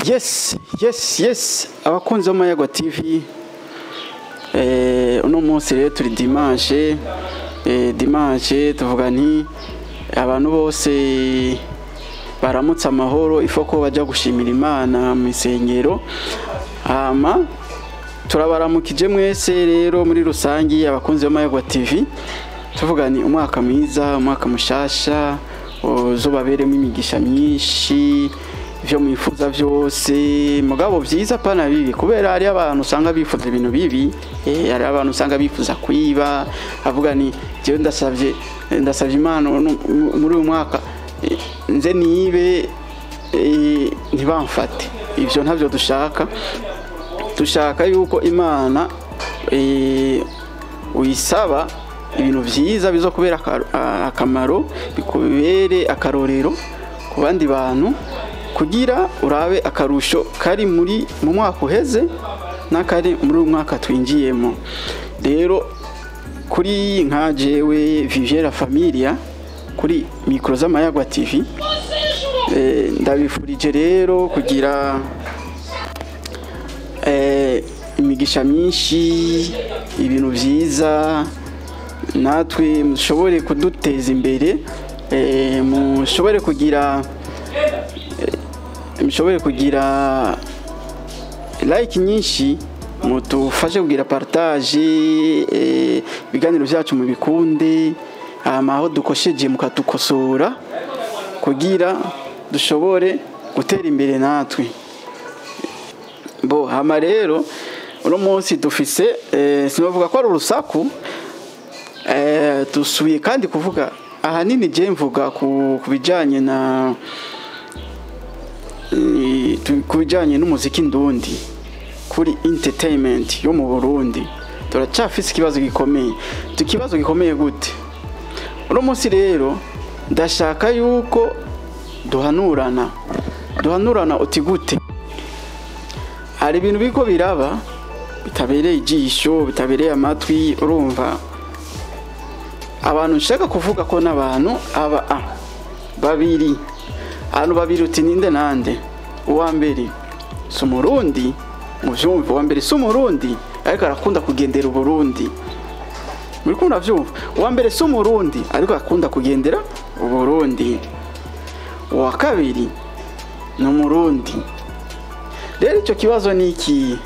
Yes, abakunzi b'Amayago TV, uno munsi rero turi dimanche. Dimanche tuvuga nti abantu bose baramutse amahoro, ifoko bajya gushimira Imana mu isengero. Hama turabaramukije mwese rero muri rusangi, abakunzi b'Amayago TV, tuvuga ni umwaka mwiza, umwaka mushasha uzobaberemo imigisha myinshi, ivyo mwifuza vyose, mugabo vyiza pana bibi, kubera hari abantu usanga bifuza ibintu bibi. Hari abantu usanga bifuza kwiba, avuga ni jewe ndasavye Imana muri uyu mwaka, nze nibe, ntibamfate. Ivyo ntavyo dushaka. Dushaka yuko Imana uyisaba ibintu vyiza bizokubera akamaro, bikubere akarorero ku bandi bantu, kugira urabe akarusho kari muri mu mwaka uheze n'akari muri uyu mwaka twinjiyemo. Rero kuri nka jewe Viviera Familia kuri micro z'Amayagwa TV, ndabifurije rero kugira imigisha myinshi, ibintu vyiza, natwe mushobore kuduteza imbere, mushobore kugira like nyinshi, mutufashe kugira partage, ibiganiro byacu mubikunde, hama aho dukosheje mukatukosora kugira dushobore gutera imbere natwe. Bo hama rero uno munsi dufise, sinovuga ko ari urusaku, dusubiye kandi kuvuga ahanini je mvuga ku bijanye na ku bijanye n'umuziki ndundi. Kuri entertainment yo mu Burundi turacafise ikibazo gikomeye. Ikibazo gikomeye gute? Uno munsi rero ndashaka yuko duhanurana. Duhanurana uti gute? Hari ibintu biriko biraba bitabereye ijisho, bitabereye amatwi. Urumva, abantu nshaka kuvuga ko n'abantu aba a babiri, abantu babiri. Uti ninde nande? Uwa mbere si Umurundi, muvyumve. Uwa mbere si Umurundi, ariko arakunda kugendera Uburundi. Muriko muravyumva? Uwa mbere si Umurundi, ariko akunda kugendera Uburundi. Uwa kabiri ni Umurundi. Rero icyo kibazo ni iki?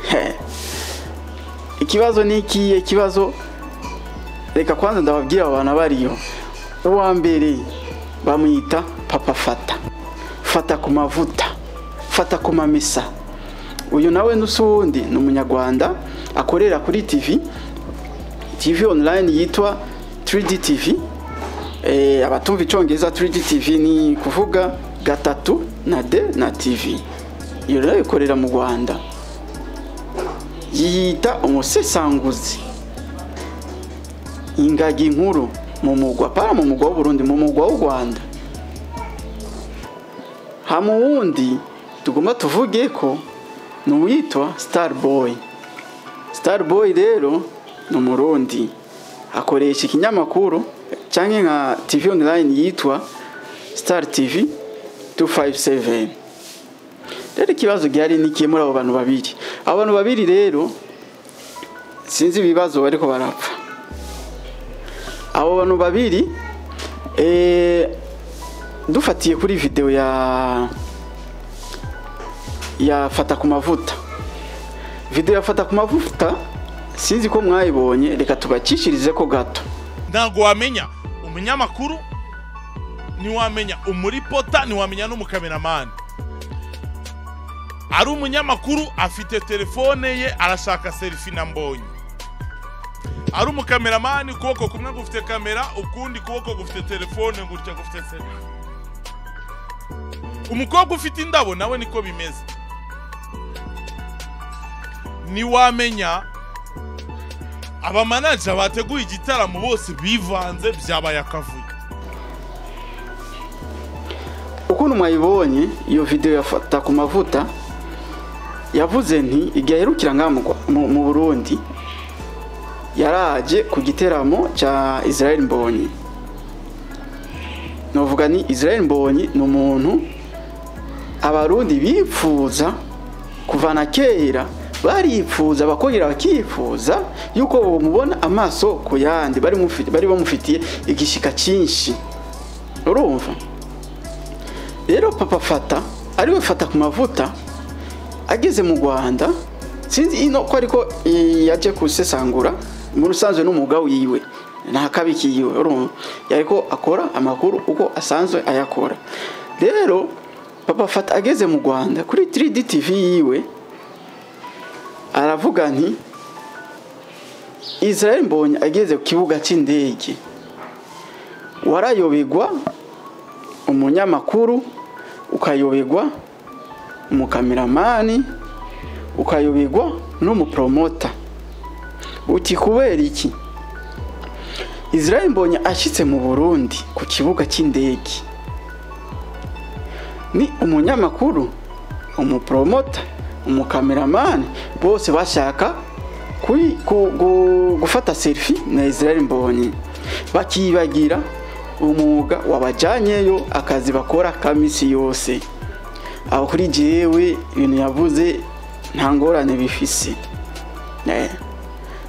Ikibazo ni iki? Ikibazo, reka kwanza ndababwira abo bantu bariyo. Uwa mbere bamwita Papa Fata, Fata ku mavuta, Fata ku mamesa. Uyu nawe n'usuwundi ni Umunyarwanda, akorera kuri TV online yitwa 3D TV. Abatumva Icongereza, 3D TV ni kuvuga gatatu na D na TV. Iyo rero ikorera mu Rwanda, yiyita umusesanguzi, ingagi nkuru mu mugwa, para mu mugwa w'Uburundi, mu mugwa w'u Rwanda. Hama uwundi tugomba tuvuge ko ni uwitwa Starboy. Starboy rero ni Umurundi, akoresha ikinyamakuru cyangwa nka TV online yitwa Star TV 257. Rero ikibazo gihari ni ikihe muri abo bantu babiri? Abo bantu babiri rero sinzi ibibazo bariko barapfa. Abo bantu babiri, dufatiye kuri video ya Fata ku mavuta, video ya Fata ku mavuta, sinzi ko mwayibonye, reka tubacishirize ko gato. Ntabwo wamenya umunyamakuru, ntiwamenya umuripota, ntiwamenya n'umukameramani. Ari umunyamakuru afite telefone ye, arashaka selfie na Mbonyi. Ari umukameramani, ukuboko kumwe gufite kamera, ukundi kuboko gufite telefone gutya, gufite selfie. Umukobwa ufite indabo nawe niko bimeze. Ntiwamenya abamanaja bateguye igitaramo, bose bivanze, byabaye akavuyo. Ukuntu mwayibonye iyo video ya Fata ku mavuta, yavuze nti igihe aherukira ngaha mu Burundi yaraje ku giteramo cya Israel Mbonyi. Novuga ni Israel Mbonyi ni umuntu Abarundi bipfuza. Kuva na kera barifuza, bakongera bakifuza yuko bomubona amaso ku yandi, bari bamufitiye igishika cyinshi. Urumva rero Papa Fata ariwe Fata ku mavuta ageze mu Rwanda, sinzi ino ko ariko yaje kusesangura mu rusanzwe n'umwuga wiwe nta kabikiwe. Urumva yariko akora amakuru uko asanzwe ayakora. Rero Papa Fata ageze mu Rwanda kuri 3D TV yiwe aravuga nti Israel Mbonyi ageze ku kibuga cy'indege warayobegwa umunyamakuru, ukayobegwa umukameramani, ukayobegwa n'umupromota. Uti kubera iki? Israel Mbonyi ashitse mu Burundi ku kibuga cy'indege ni umunyamakuru, umupromota, umukameramani, bose bashaka gufata selfie na Israel Mbonyi, bakibagira umwuga wabajanyeyo, akazi bakora kamisi yose. Aho kuri jewe ibintu yavuze nta ngorane bifise.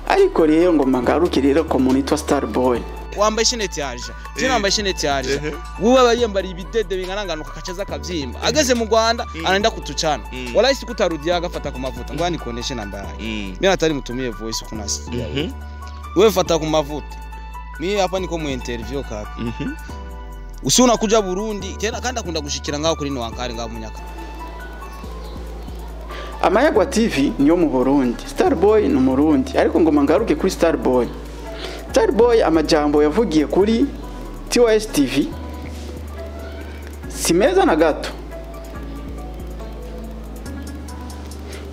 Ariko rero ngo magaruke rero ko munitwa Starboy wambaye isheneti yaje, je nambaye isheneti yaje, wewe abayambara ibidede bingaranganuka kacaza kavyimba. Ageze mu Rwanda anaenda kutuchana, wala isi kutarudia agafata ku mavuta ngo anikoneshe namba yake. Mimi natari mutumie voice kuna sikia wewe fata ku mavuta, mimi hapa niko mu interview kaka. Usi unakuja Burundi tena kandi akunda gushikira ngaho kuri Nwankari ngaho munyaka. Amayagwa TV niyo mu Burundi, Starboy ni Umurundi. Ariko ngo mangaruke kuri Starboy. Starboy amajambo yavugiye kuri TOS TV si meza na gato.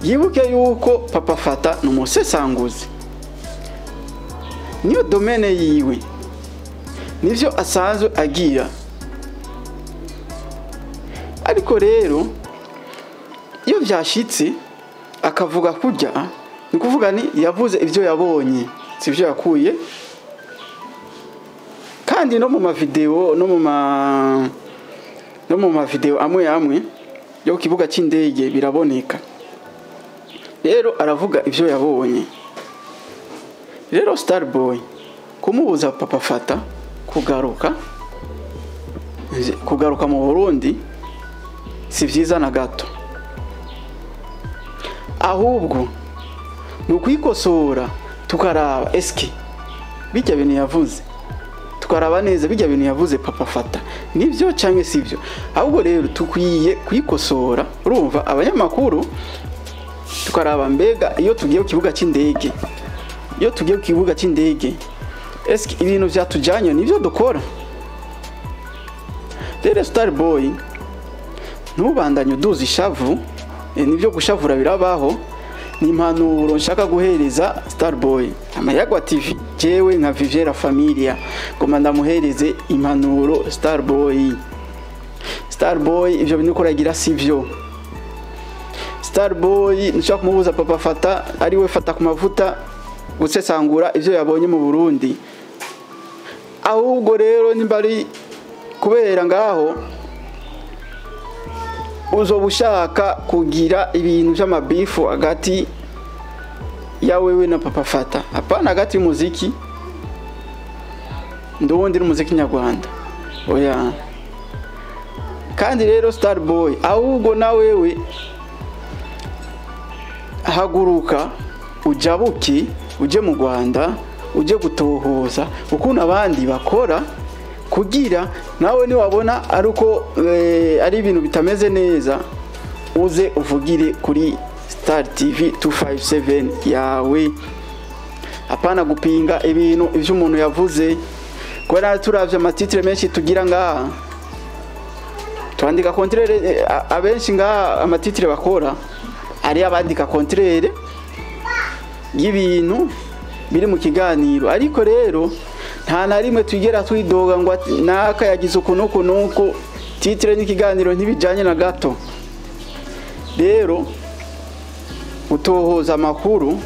Yibuke yuko Papa Fata ni umusesanguzi, niyo domaine yiwe, nivyo asanzwe agira. Ariko rero iyo vyashitse akavuga kurya, ni kuvuga ni yavuze ivyo yabonye sivyo yakuye. Kandi no mu ma video no mu ma video amwe amwe yo kibuga cy'indege biraboneka. Rero aravuga ivyo yabonye. Rero Starboy kumubuza Papa Fata kugaruka mu Burundi si vyiza na gato. Ahubwo ni ukwikosora tukaraba eske bijya bintu yavuze, tukaraba neza bijya bintu yavuze Papa Fata nivyo canke sivyo. Ahubwo rero tukwiye kwikosora, urumva abanyamakuru tukaraba mbega iyo tugiye ku kibuga cy'indege, iyo tugiye ku kibuga cy'indege eske ibintu vyatujanye nivyo dukora. Rero Starboy ntubandanye uduza ishavu, nibyo gushavura birabaho. Ni impanuro nshaka guhereza Starboy Amayagwa TV, jewe nka Viviera Familia ngoma ndamuhereze impanuro Starboy. Starboy ivyo bintu koragira sivyo. Starboy nshaka kumubuza Papa Fata ari we Fata ku mavuta gusesangura ivyo yabonye mu Burundi. Ahubwo rero nimba ari kubera ngaho uzobushaka kugira ibintu by'amabifu hagati ya wewe na Papa Fata, hapana hagati y'umuziki ndundi n'umuziki nyarwanda, oya. Kandi rero Starboy ahubwo na wewe haguruka ujabuki uje mu Rwanda uje gutohoza ukuntu abandi bakora, kugira nawe ni wabona aruko ari ibintu bitameze neza uze uvugire kuri Star TV 257 yawe, apana gupinga ibintu ivyo umuntu yavuze. Kubera turavye amatitre menshi tugira ngaha twandika contraire, abenshi ngaha amatitre bakora ari abandika contraire y'ibintu biri mu kiganiro. Ariko rero nta na rimwe twigera twidoga ngo naka yagize uku nuko titre n'ikiganiro ntibijanye na gato. Rero utohoza amakuru,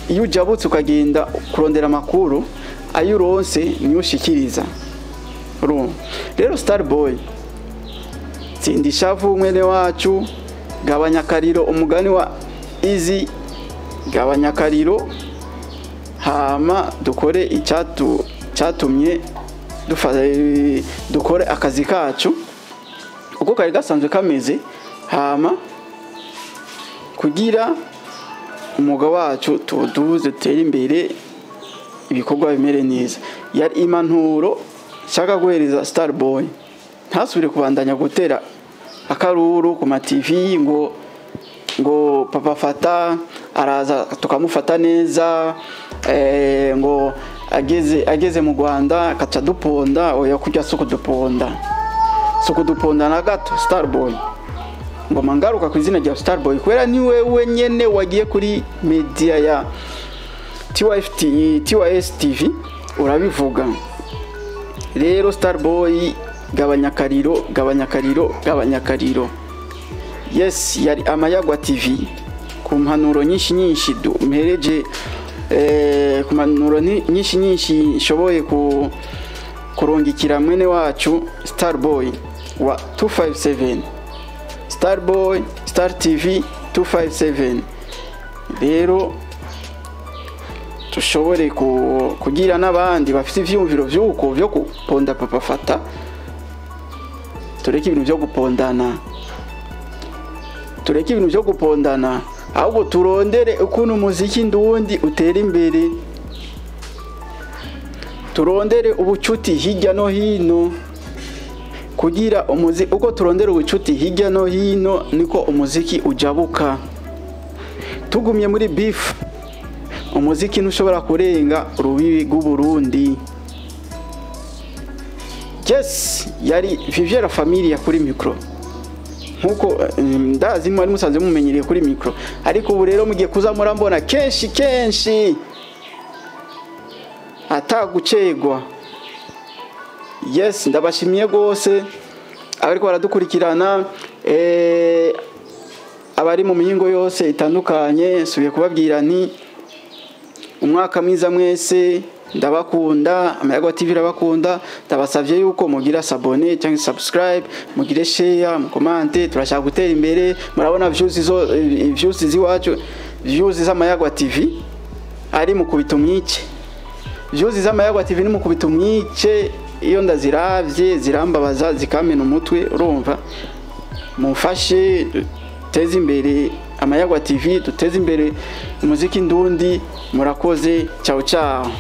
iyo ujabutse ukagenda kurondera amakuru ayo uronse niyo ushikiriza. Rero Starboy tsindishavu mwene wacu, gabanya kariro umugani wa Easy, gabanya akariro, hama dukore icyatumye dukore akazi kacu uko kari gasanzwe kameze, hama kugira umwuga wacu tuwuduze, dutere imbere, ibikorwa bimere neza. Yari impanuro nshaka guhereza Starboy, ntasubire kubandanya gutera akaruru ku ma TV ngo Papa Fata araza tukamufata neza, ngo ageze mu Rwanda akaca duponda. Oya, kurya si ukuduponda, si ukuduponda na gato. Starboy, ngoma ngaruka ku izina rya Starboy kubera ni wewe nyene wagiye kuri media ya TYFT, TYS TV urabivuga. Rero Starboy, gabanya akariro, gabanya akariro, gabanya akariro. Yes, yari Amayagwa TV ku mpanuro nyinshi nyinshi mpereje, ku mpanuro nyinshi nyinshi nshoboye kurungikira mwene wacu Starboy wa 257, Starboy Star TV 257. Rero dushobore kugira n'abandi bafite ivyumviro vy'uko vyo guponda Papa Fata, tureke ibintu vyo gupondana, tureke ibintu vyo gupondana, ahubwo turondere ukuntu umuziki ndundi utera imbere, turondere ubucuti hirya no hino, kugira umuziki uko turondera ubucuti hirya no hino niko umuziki ujabuka. Tugumye muri beef, umuziki ntushobora kurenga urubibi rw'Uburundi. Yes, yari Viviera Familia kuri micro, nkuko ndazi mwari musanze mumenyereye kuri micro, ariko ubu rero mugiye kuza murambona kenshi kenshi atagucegwa. Yes, ndabashimiye gose abariko baradukurikirana, abari mu mihingo yose itandukanye. Subiye kubabwira nti umwaka mwiza mwese, ndabakunda, Amayaga TV irabakunda. Ndabasavye yuko mugira s'abonner cyangwa subscribe, mugire share, mukomante, turashaka gutera imbere. Murabona views zo views ziwacu, views z'Amayagwa TV ari mukubita umwice, views z'Amayagwa TV ni mukubita umwice. Iyo ndaziravye zirambabaza, zikamena umutwe. Urumva, mumfashe duteze imbere Amayagwa TV, duteze imbere umuziki ndundi. Murakoze, ciao ciao.